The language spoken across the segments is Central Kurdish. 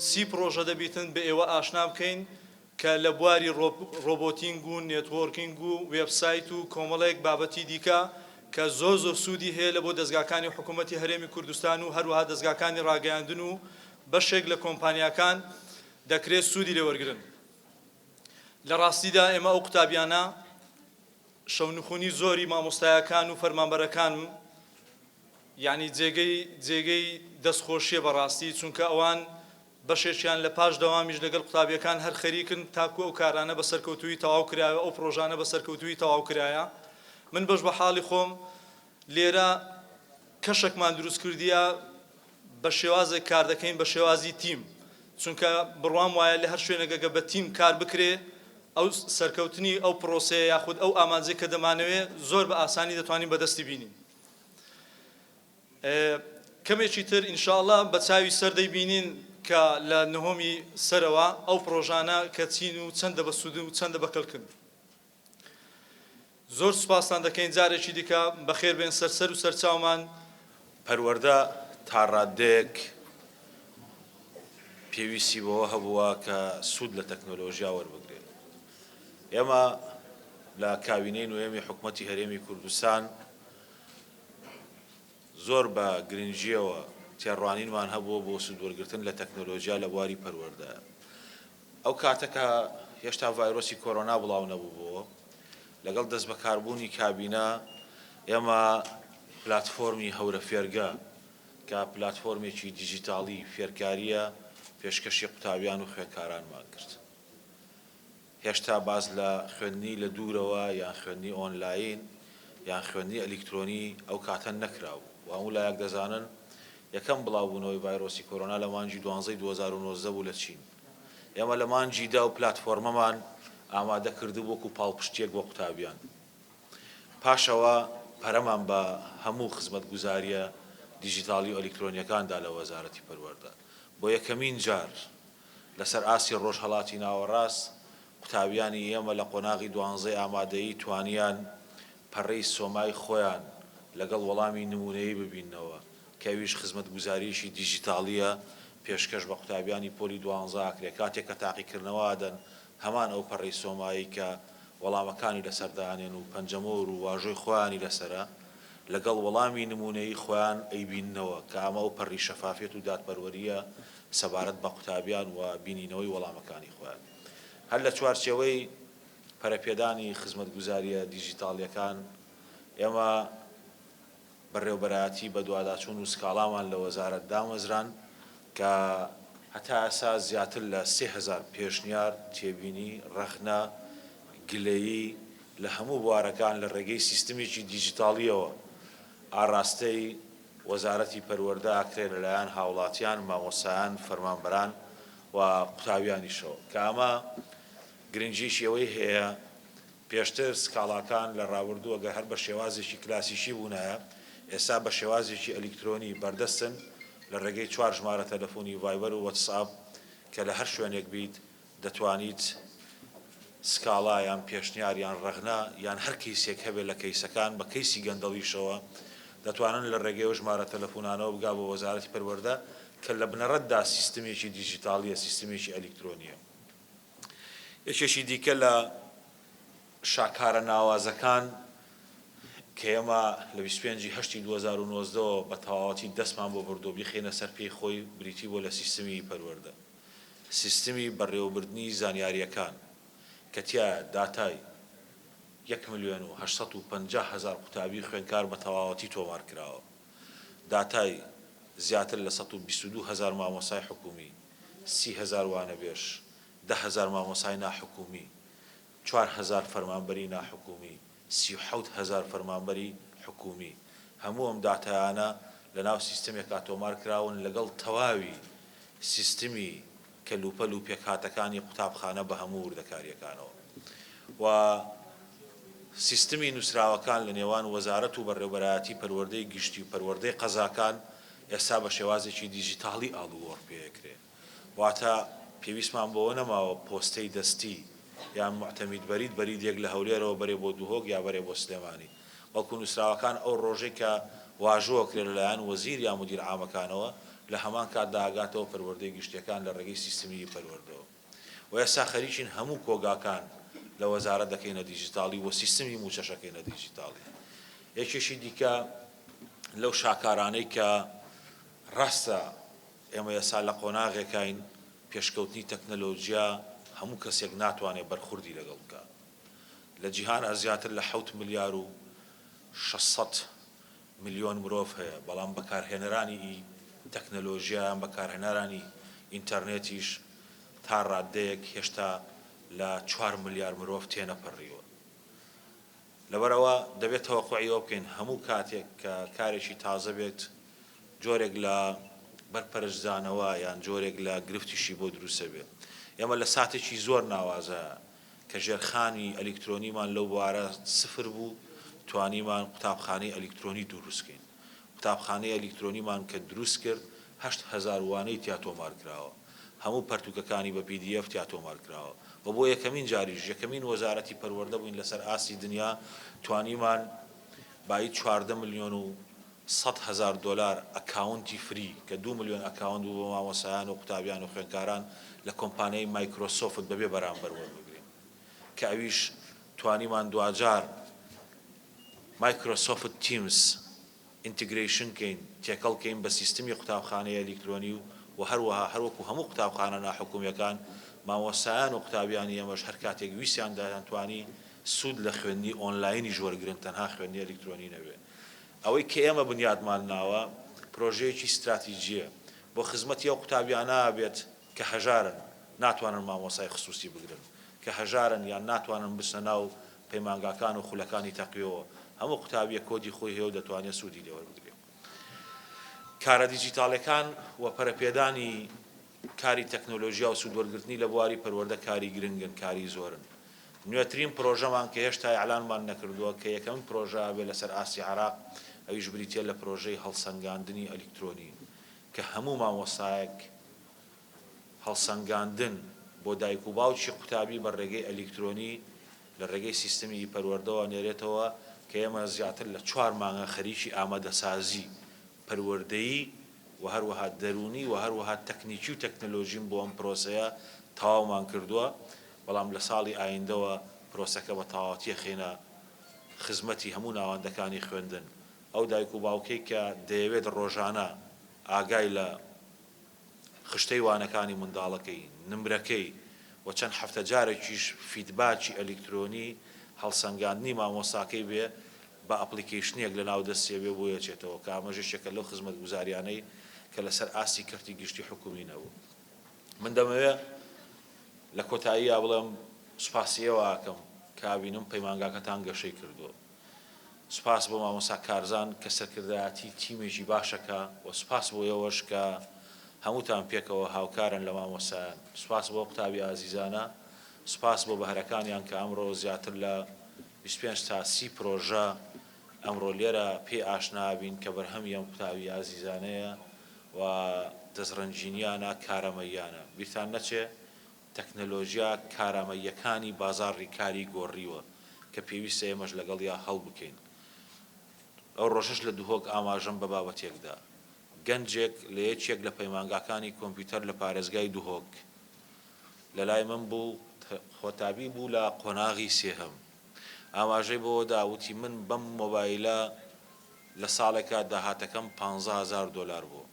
چی پڕۆژە دەبیتن بە ئێوە ئاشنا بکەین کە لە بواری ڕۆبۆتینگ و networking و وێبسایت و کۆمەڵێک بابەتی دیکە کە زۆر زۆر سوودی هەیە لە بۆ دەزگاکانی حکوومەتی هەرێمی کوردستان و هەروەها دەزگاکانی ڕاگەیاندن و بەشێک لە کۆمپانیاکان دەکرێت سوودی لێ وەرگرن. لە ڕاستیدا ئێمە ئەو قوتابیانە شەونخونی زۆری مامۆستایەکان و فەرمانبەرەکانم یانی جێگەی جێگەی دەستخۆشیە بەڕاستی چونکە ئەوان بەشێکیان لە پاش دەوامیش لەگەڵ قوتابیەکان هەر خەریکن تاکو ئەو کارانە بە سەرکەوتوویی تەواو کرایە ئەو پڕۆژانە بە سەرکەوتوویی تەواو کرایە من بەش بە حاڵی خۆم لێرە کەشێکمان دروست کردیە بە شێوازێک کار دەکەین بە شێوازی تیم چونکە بڕوام وایە لە هەر شوێنێک ئەگەر بە تیم کار بکرێ ئەو سەرکەوتنی ئەو پڕۆسەیە یاخود ئەو ئامانجەی کە دەمانەوێ زۆر بە ئاسانی دەتوانین بەدەستی بینین. کەمێکی تر ان شاء اللە بە چاوی سەر دەیبینین کە لە نهۆمی سەرەوە ئەو پڕۆژانە کە چین و چەندە بە سوودن و چەندە بە کەڵکن. زۆر سوپاستان دەکەین جارێکی دیکە بەخێر بێن سەر سەر و سەرچاومان. پەروەردە تا ڕاددەیەک پێویستی بەوە هەبووە کە سوود لە تەکنۆلۆژیا وەربگرێت. ئێمە لە کابینەی نۆیەمی حکومەتی هەرێمی کوردستان زۆر بە گرنگییەوە تێڕوانینمان هەبووە بۆ سوودوەرگرتن لە تەکنۆلۆژیا لە بواری پەروەردە. ئەو کاتە کە هێشتا ڤایرۆسی کۆرۆنا بڵاو نەبووبۆوە، لەگەڵ دەستبەکاربوونی کابینە، ئێمە پلاتفۆرمی هەورە فێرگە کە پلاتفۆرمێکی دیجیتاڵی فێرکارییە پێشکەشی قوتابیان و خوێندکارانمان کرد. هێشتا باس لە خوێندنی لە دوورەوە یان خوێندنی ئۆنلاین یان خوێندنی ئەلیکترۆنی ئەو کاتە نەکرابوو و هەموو لایەک دەزانن یەکەم بڵاوبوونەوەی ڤایرۆسی کۆرۆنا لە مانگی دوانزەی 2019 بوو لە چین. ئێمە لە مانگی دە ئەو پلاتفۆرمەمان ئامادە کردبوو وەکو پاڵپشتییەک بۆ قوتابیان. پاشەوە پەرەمان بە هەموو خزمەتگوزارییە دیجیتاڵی و ئەلیکترۆنییەکان دا لە وەزارەتی پەروەردە. بۆ یەکەمین جار لەسەر ئاستی ڕۆژهەڵاتی ناوەڕاست، قوتابیانی ئێمە لە قۆناغی دوانزەی ئامادەیی توانیان پەڕەی سۆمای خۆیان لەگەڵ وەڵامی نموونەیی ببیننەوە کە ئەویش خزمەتگوزارییەکی دیجیتاڵییە پێشکەش بە قوتابیانی پۆلی دوانزە ئەکرێ کاتێک کە تاقیکردنەوە ئەدەن هەمان ئەو پەڕەی سۆمایی کە وەڵامەکانی لەسەر دانێن و پەنجەمۆر و واژۆی خۆیانی لەسەرە لەگەڵ وەڵامی نموونەیی خۆیان ئەیبیننەوە کە ئەمە ئەوپەڕی شەفافیەت و دادپەروەرییە سەبارەت بە قوتابیان و بینینەوەی وەڵامەکانی خۆیان. هەر لە چوارچێوەی پەرەپێدانی خزمەتگوزارییە دیجیتاڵییەکان، ئێمە بەڕێوەبەرایەتی بەدواداچوون و سکاڵامان لە وەزارەت دامەزراند کە هەتا ئێستا زیاتر لە 3000 پێشنیار، تێبینی، ڕەخنە، گلەیی لە هەموو بوارەکان لە ڕێگەی سیستمێکی دیجیتاڵییەوە ئاڕاستەی وەزارەتی پەروەردە ئەکرێت لەلایەن هاوڵاتیان، مامۆستایان، فەرمانبەران و قوتابیانیشەوە کە ئەمە گرنگیەکی ئەوەی هەیە پێشتر سکاڵاکان لە ڕابردوو ئەگەر هەر بە شێوازێکی کلاسیکی بوونایە ئێستا بە شێوازێکی ئەلیکترۆنی بەردەستن لە ڕێگەی چوار ژمارە تەلەفۆنی ڤایبەر و وەتسئاپ کە لە هەر شوێنێک بیت دەتوانیت سکاڵا یان پێشنیار یان ڕەخنە یان هەر کەیسێک هەبێت لە کەیسەکان بە کەیسی گەندەڵیشەوە دەتوانن لە ڕێگەی ئەو ژمارە تەلەفونانەوە بگا بە وەزارەتی پەروەردە کە لە بنەڕەتدا سیستمێکی دیجیتاڵیە سیستمێکی ئەلیکترۆنیە. یەکێکی دیکە لە شاکارە ناوازەکان کە ئێمە لە 25 ی هەشتی 2019 ەوە بە تەواوەتی دەستمان بۆ بردووە بیخەینە سەر پێی خۆی بریتی بووە لە سیستمی پەروەردە. سیستمی بەڕێوەبردنی زانیارییەکان کە تیایا داتای یەک ملیۆن و 850 هەزار قوتابی خوێندکار بە تەواوەتی تۆمار کراوە، داتای زیاتر لە 122 هەزار مامۆستای حکوومی، 30 هەزار وانەبێژ، 10 هەزار مامۆستای ناحکوومی، 4000 فەرمانبەری ناحکوومی، 37 هەزار فەرمانبەری حکوومی، هەموو ئەم داتایانە لەناو سیستمێکا تۆمار کراون لەگەڵ تەواوی سیستمی کەلوپەل و پێکهاتەکانی قوتابخانە بە هەموو وردەکارییەکانەوە و سیستمی نووسراوەکان لە نێوان وەزارەت و بەڕێوبەرایەتی پەروەردەی گشتی و پەروەردەی قەزاکان ئێستا بە شێوازێکی دیجیتاڵی ئاڵوگۆڕ پێکرێ. واتە پێویستمان بەوە نەماوە پۆستەی دەستی یان موعتەمید بەرید بەریدێک لە هەولێرەوە بەرێ بۆ دهۆک یا بەرێ بۆ سلێمانی، بەڵکو نووسراوەکان ئەو ڕۆژەی کە واژۆ ئەکرێ لەلایەن وەزیر یا مودیر عامەکانەوە. لە هەمان کاتدا ئەگاتەوە پەروەردەی گشتیەکان لە ڕێگەی سیستمی ئی پەروەردەوە و ئێستا خەریکین هەموو کۆگاکان لە وەزارەت دەکەینە دیجیتاڵی و سیستمی مووچەش ئەکەینە دیجیتاڵی. یەکێکی دیکە لەو شاکارانەی کە ڕاستە ئێمە ئێستا لە قۆناغێکاین پێشکەوتنی تەکنەلۆجیا هەموو کەسێک ناتوانێت بەرخوردی لەگەڵ بکات. لە جیهانا زیاتر لە حەوت ملیار و 600 ملیۆن مرۆڤ هەیە، بەڵام بەکارهێنەرانی ئی تەکنەلۆژیا یان بەکارهێنەرانی ئینتەرنێتیش تا ڕاددەیەک هێشتا لە چوار ملیار مرۆڤ تێنەپەڕیوە. لەبەرئەوە دەبێت تەوەقوعی ئەوە بکەین هەموو کاتێک کە کارێکی تازە بێت جۆرێک لە بەرپەرچدانەوە یان جۆرێک لە گرفتیشی بۆ دروستەبێت. ئێمە لە ساتێکی زۆر ناوازە کە ژێرخانی ئەلیکترۆنیمان لەو بوارە سفر بوو، توانیمان قوتابخانەی ئەلیکترۆنی دوروست کەین. قوتابخانەی ئەلیکترۆنیمان کە دروست کرد، 8000 وانەی تیا تۆمار کراوە. هەموو پەرتووکەکانی بە PDF تیا تۆمار کراوە. و بۆ یەکەمین جاریش، یەکەمین وەزارەتی پەروەردە بووین لەسەر ئاستی دنیا، توانیمان بایی 14 ملیۆن و 100 هەزار دۆلار account ی free کە دوو ملیۆن account بوو بۆ مامۆستایان و قوتابیان و خوێندکاران لە کۆمپانیای مایکرۆسۆفت بەبێ بەرامبەر وەربگرین کە ئەویش توانیمان دواجار Microsoft Teams integration کەین تێکەڵ کەین بە سیستمی قوتابخانەی ئەلیکترۆنی و و هەروەها هەروەکو هەموو قوتابخانە ناحکومیەکان مامۆستایان و قوتابیانی ئێمەش هەر کاتێک ویستیان دەیانتوانی سوود لە خوێندنی ئۆنلاینیش وەرگرن تەنها خوێندنی ئەلیکترۆنی نەبێ. ئەوەی کە ئێمە بنیاتمان ناوە پرۆژەیەکی ستراتیجییە بۆ خزمەتی ئەو قوتابیانە بێت کە هەژارن ناتوانن مامۆستای خسوسی بگرن، کە هەژارن یان ناتوانن بچنە ناو پەیمانگاکان و خولەکانی تەقویەوە، هەموو قوتابییەک کۆدی خۆی هەیە و دەتوانێت سوودی لێ وەربگرێت. کارە دیجیتاڵیەکان و پەرەپێدانی کاری تەکنۆلۆژیا و سوودوەرگرتنی لە بواری پەروەردە کاری گرنگن، کاری زۆرن. نوێترین پرۆژەمان کە هێشتا ئیعلانمان نەکردووە، کە یەکەمین پرۆژە ئەبێ لەسەر ئاستی عێراق، ئەویش بریتییە لە پرۆژەی هەڵسەنگاندنی ئەلیکترۆنی، کە هەموو مامۆستایەک هەڵسەنگاندن بۆ دایک و باوکی قوتابی بە ڕێگەی ئەلیکترۆنی لە ڕێگەی سیستمی ئی پەروەردەوە ئەنێرێتەوە، کە ئێمە زیاتر لە چوار مانگە خەریکی ئامادەسازی پەروەردەیی و هەروەها دەروونی و هەروەها تەکنیکی و تەکنەلۆژیم بۆ ئەم پرۆسەیە تەواومان کردووە، بەڵام لە ساڵی ئایندەوە پرۆسەکە بە تەواوەتی ئەخەینە خزمەتی هەموو ناوەندەکانی خوێندن. ئەو دایک و باوکەی کە دەیەوێت ڕۆژانە ئاگای لە خشتەی وانەکانی منداڵەکەی، نمرەکەی و چەند هەفتە جارێکیش feedback ی ئەلیکترۆنی هەڵسەنگاندنی مامۆستاکەی بێ بە application ێک لەناو دەستیە بێ بۆی ئەچێتەوە کە ئەمەش یەکێکە لەو خزمەتگوزاریانەی کە لەسەر ئاستی کەرتی گشتی حکومی نەبوو. من دەمەوێ لە کۆتاییا بڵێم سوپاسی ئێوە ئەکەم کە ئەبینم پەیمانگاکەتان گەشەی کردووە. سوپاس بۆ مامۆستا کارزان کە سەرکردایەتی تیمێکی باشەکە و سوپاس بۆ ئێوەش کە هەمووتان پێکەوە هاوکارن لە مامۆستایان. سوپاس بۆ قوتابی ئازیزانە، سوپاس بۆ بەهرەکانیان کە ئەمڕۆ زیاتر لە 25 تا 30 پرۆژە ئەمڕۆ لێرە پێی ئاشنا بین کە بەرهەمی ئەم قوتابی ئازیزانەیە و دەستڕەنگینیانە، کارامەییانە. بیرتان نەچێ تەکنەلۆژیا کارامەییەکانی بازاڕی کاری گۆڕیوە کە پێویستە ئێمەش لەگەڵیا هەڵبکەین. ئەو ڕۆژەش لە دهۆک ئاماژەم بە بابەتێک دا. گەنجێک لە یەکێک لە پەیمانگاکانی کۆمپیوتەر لە پارێزگای دهۆک لەلای من بوو، قوتابی بوو لە قۆناغی سێهەم. ئاماژەی بەوە دا وتی من بەم مۆبایلە لە ساڵێکا داهاتەکەم 15 هەزار دۆلار بوو.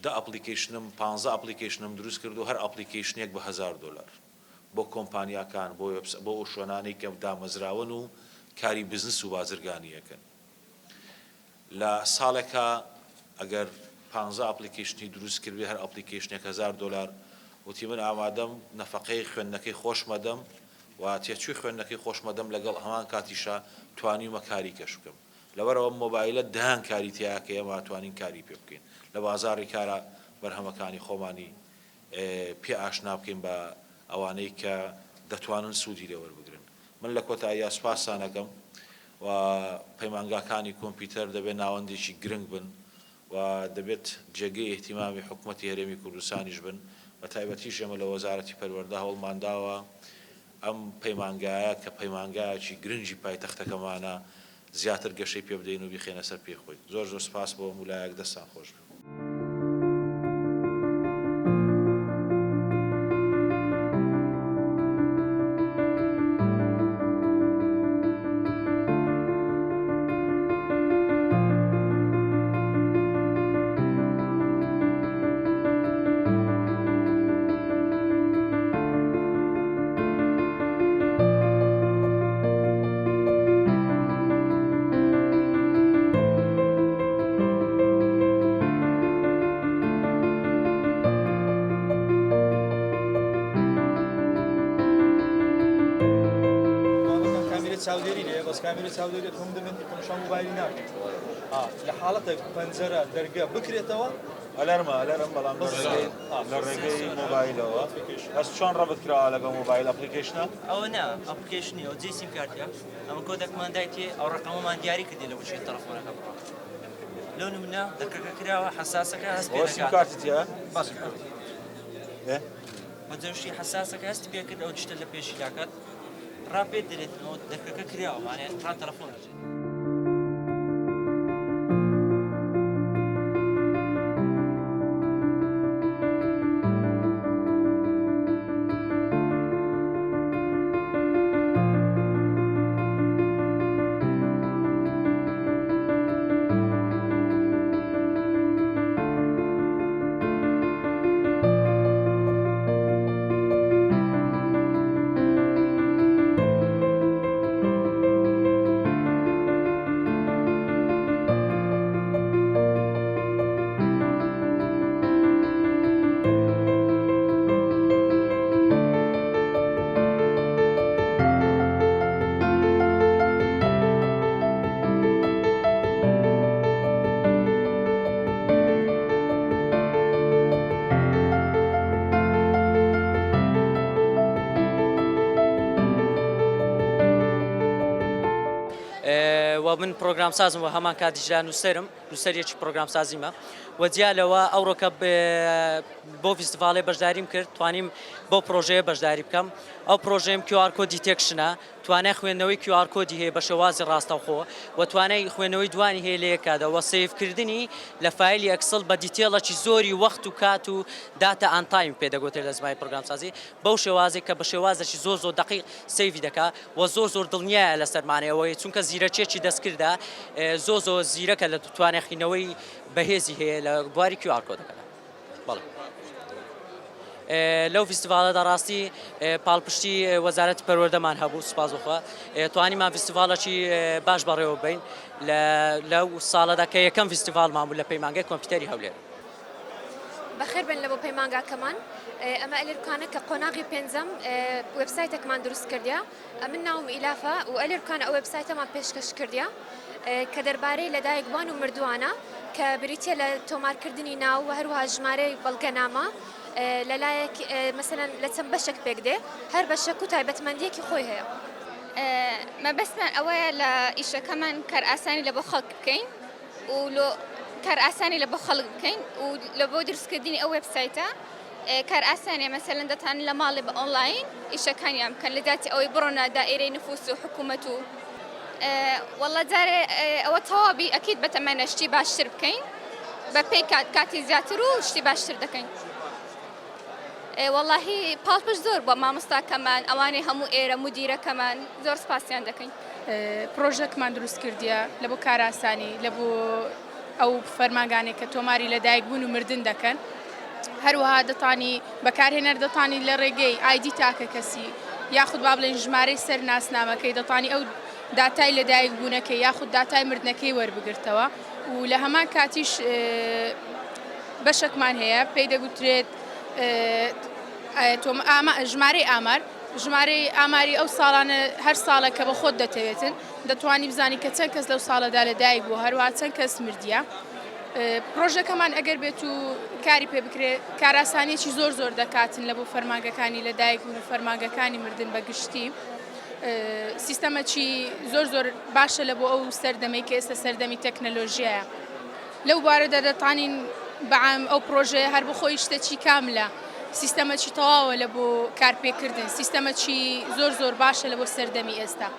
دە application م پانزە application م دروست کردو هەر application ێک بە هەزار دۆلار بۆ کۆمپانیاکان بۆ وێبس بۆ ئەو شوێنانەی کە دامەزراون و کاری بزنس و بازرگانی ئەکەن لە ساڵێکا ئەگەر پانزە application ی دروست کردبێ هەر application ێک هەزار دۆلار وتی من ئامادەم نەفەقەی خوێندنەکەی خۆشمەدەم و تێچووی خوێندنەکەی خۆشمەدەم لەگەڵ هەمان کاتیشا توانیومە کاری کەش بکەم لەبەرئەوە مۆبایلە دەیان کاری تیایە کە ئێمە ئەتوانین کاری پێ بکەین لە بازاڕی کارا بەرهەمەکانی خۆمانی پێ ئاشنا بکەین بە ئەوانەی کە دەتوانن سوودی لێ وەربگرن. من لە کۆتاییا سوپاستان ئەکەم و پەیمانگاکانی کۆمپیوتەر دەبێت ناوەندێکی گرنگ بن و دەبێت جێگەی ئیهتیمامی حکومەتی هەرێمی کوردستانیش بن بە تایبەتیش ئێمە لە وەزارەتی پەروەردە هەوڵمانداوە ئەم پەیمانگایە کە پەیمانگایەکی گرنگی پایتەختەکەمانە زیاتر گەشەی پێ بدەین و بیخەینە سەر پێی خۆی. زۆر زۆر سپاس بۆ هەموو لایەک دەستتان خۆش بێ. کامێرەی چاودێری لێیە بەس کامێرەی چاودێری ئەتوو هەموو دەمێ تەماشا مۆبایلی ناکەیت ئا لە حاڵەتێک پەنجەرە دەرگە بکرێتەوە alarm ە alarm بەڵام لە ڕێگەی لە ڕێگەی مۆبایلەوە بەس چۆن ڕەبت کراوە لەگەڵ مۆبایل application ە؟ ئەوە نا application نیە ئەوە جێی سیم کارتە ئەمە کۆدەکمان دایتێ ئەو ڕەقەمەمان دیاری کردێ لە بۆ تەلەفۆنەکە بڕا لەو نمونە دەرکەکە کراوە حەساسەکە هەست پێ ئەوە سیم دەکات کارتی تیایە؟ بەڵێ ئێ بە جەوشی حەساسەکە هەستی پێ کرد ئەو شتە لە پێشی لاکات ڕا پێت دەرێت ئەوە دەرکەکە کراوە مانێ ڕا تەلەفۆن ئەچێت. و من پرۆگرامسازم و هەمان کاتیشدا نووسەرم، نووسەرێکی پرۆگرامسازیمە و جیا لەوە ئەوڕۆکە بۆ فیستیڤاڵێ بەشداریم کرد توانیم بەو پرۆژەیە بەشداری بکەم. ئەو پرۆژەیەم QR code detection ە، توانای خوێندنەوەی QR code ی هەیە بە شێوازی ڕاستەوخۆ و توانای خوێندنەوەی دوانی هەیە لە یەک کاتدا و save کردنی لە فایلی Excel بە detail ەکی زۆری وەخت و کات و date and time پێ دەگوترێت لە زمانی پرۆگرامسازی بەو شێوازەی کە بە شێوازێکی زۆر زۆر دەقیق save ی دەکا و زۆر زۆر دڵنیایە لەسەر مانەوەی چونکە زیرەکیەکی دەستکردە زۆر زۆر زیرەکە لە توانای خوێندنەوەی بەهێزی هەیە لە بواری QR code ەکەدا. بەڵێ لەو فیستیڤاڵەدا ڕاستی پاڵپشتی وەزارەتی پەروەردەمان هەبوو سوپاس بخوا توانیمان فیستیڤاڵێکی باش بەڕێوە بین لەو ساڵەدا کە یەکەم فیستیڤاڵمان بوو لە پەیمانگای کۆمپیوتەری هەولێر. بەخێربێن لە بۆ پەیمانگاکەمان ئەمە ئەلێرکانە کە قۆناغی پێنجەم وێبسایتێکمان دروست کردیە ئەمن ناوم ئیلافە و ئەلێرکانە ئەو وێبسایتەمان پێشکەش کردیە کە دەربارەی لەدایکبووان و مردووانە کە بریتییە لە تۆمارکردنی ناو و هەروەها ژمارەی بەڵگەنامە لەلایەک مەسەلەن لە چەند بەشێک پێکدێ هەر بەشێک و تایبەتمەندییەکی خۆی هەیە. مەبەستمان ئەوەیە لە ئیشەکەمان کارئاسانی لە بۆ خەڵک بکەین و لۆ کارئاسانی لە بۆ خەڵک بکەین و لە بۆ دروستکردنی ئەو وێبسایتە کارئاسانیە مەسەلەن دەتوانن لە ماڵێ بە ئۆنڵاین ئیشەکانیان بکەن لە جیاتی ئەوەی بڕۆنە دائیرەی نفوس و حکوومەت و وەڵا جارێ ئەوە تەواوی ئەکید بەتەمەنە شتی باشتر بکەین بە پێی کات کاتی زیاتر و شتی باشتر دەکەین وەڵاهی پاڵپشت زۆر بووە مامۆستاکەمان ئەوانەی هەموو ئێرە مدیرەکەمان زۆر سپاسیان دەکەین. پرۆژەکمان دروست کردیە لە بۆ کارئاسانی لە بۆ ئەو فەرمانگانەی کە تۆماری لەدایکبوون و مردن دەکەن، هەروەها دەتانی بەکارهێنەر دەتانی لە ڕێگەی ID تاکەکەسی یاخود با بڵێین ژمارەی سەر ناسنامەکەی دەتانی ئەو داتای لەدایکبوونەکەی یاخود داتای مردنەکەی وەربگرتەوە و لە هەمان کاتیش بەشێکمان هەیە پێی دەگوترێت ژمارەی ئامار ژمارەی ئاماری ئەو ساڵانە هەر ساڵە کە بە خۆت دەتەوێتن دەتوانی بزانی کە چەند کەس لەو ساڵەدا لە دایک بووە هەروەها چەند کەس مردیە. پرۆژەکەمان ئەگەر بێت و کاری پێ بکرێت کاراسانیەکی زۆر زۆر دەکاتن لە بۆ فەرمانگەکانی لە دایک بوون و فەرمانگەکانی مردن بە گشتی. سیستەمەکی زۆر زۆر باشە لە بۆ ئەو سەردەمەی کە ئێستا سەردەمی تەکنەلۆژیایە. لەو بوارەدا دەتوانین بەعام ئەو پرۆژەیە هەر بۆ خۆی شتەکی کاملە، سیستەمەکی تەواوە لە بۆ کارپێکردن، سیستەمەکی زۆر زۆر باشە لە بۆ سەردەمی ئێستا.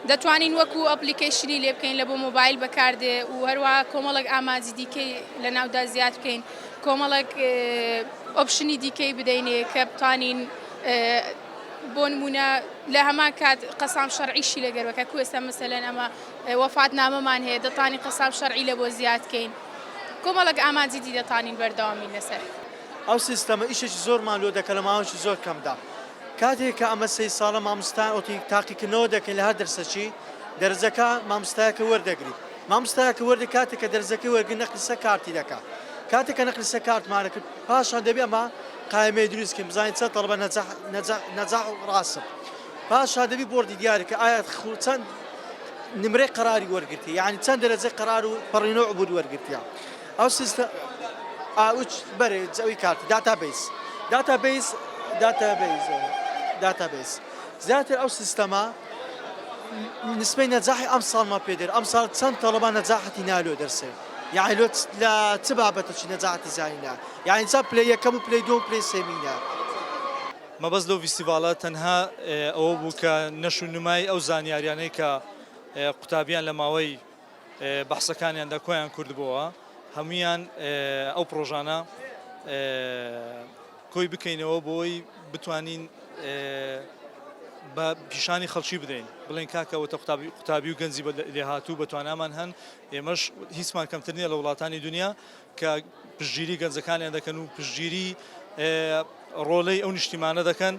دەتوانین وەکو application ی لێ بکەین لە بۆ مۆبایل بەکاردێ و هەروەها کۆمەڵێک ئامانجی دیکەی لە ناودا زیاد بکەین، کۆمەڵێک option ی دیکەی بدەینێ کە بتوانین بۆ نموونە لە هەمان کات قەسام شەرعیشی لەگەر بکە کو ئێستا مەسەلەن ئەمە وەفات نامەمان هەیە دەتوانین قەسام شەرعی لە بۆ زیاد کەین کۆمەڵێک ئامانجی دی دەتوانین بەردەوام بین لەسەر. ئەو سیستەمە ئیشێکی زۆرمان لۆ دەکا لە ماوەیەکی زۆر کەمدا. کاتێک کە ئەمە سێی ساڵە مامۆستایان ئۆتی تاقیکردنەوە دەکەین لە هەر دەرسەکی دەرەجەکە مامۆستایەکە وەردەگری مامۆستایەکە وەردە کاتێک کە دەرەجەکەی وەرگرت نەقلی سەر کارتی دەکا کاتێک کە نەقلی سەر کارتمانە کرد پاشان دەبێ ئەمە قایمەی دروست کەین بزانین چەند تەڵەبە نەجاح نەجاح نەجاح و ڕاسب. پاشا دەبی بۆردی دیاری کە ئایا چەند نمرەی قەراری وەرگرتی یعنی چەند دەرەجەی قەرار و پەڕینەوە عبور وەرگرتیە ئەو سیستە ئاوچ بەرێ ئەوی کارتی داتابیس داتابیس داتابیس داتابیس زیاتر ئەو سیستەمە نسبەی نەجاحی ئەم ساڵمان پێ دێر ئەم ساڵ چەند تەڵەبا نەجاحەتی نالۆ دەرسێ یعنی لۆ لە چ بابەتەکی نەجاحەتی زانینە یعنی چە پلەی یەکەم و پلەی دووەم و پلەی سێمینە. مەبەست لەو ڤیستیڤاڵە تەنها ئەوە بوو کە نەش و نمای ئەو زانیاریانەی کە قوتابیان لە ماوەی بەحسەکانیاندا کۆیان کردبۆوە هەموویان ئەو پڕۆژانە کۆی بکەینەوە بۆی بتوانین بە پیشانی خەڵکی بدەین بڵێن کاکە وتە قوتابی قوتابی و گەنجی لێهاتوو بە توانامان هەن ئێمەش هیچمان کەمتر نییە لە وڵاتانی دنیا کە پشتگیری گەنجەکانیان دەکەن و پشتگیری ڕۆلەی ئەو نیشتیمانە دەکەن.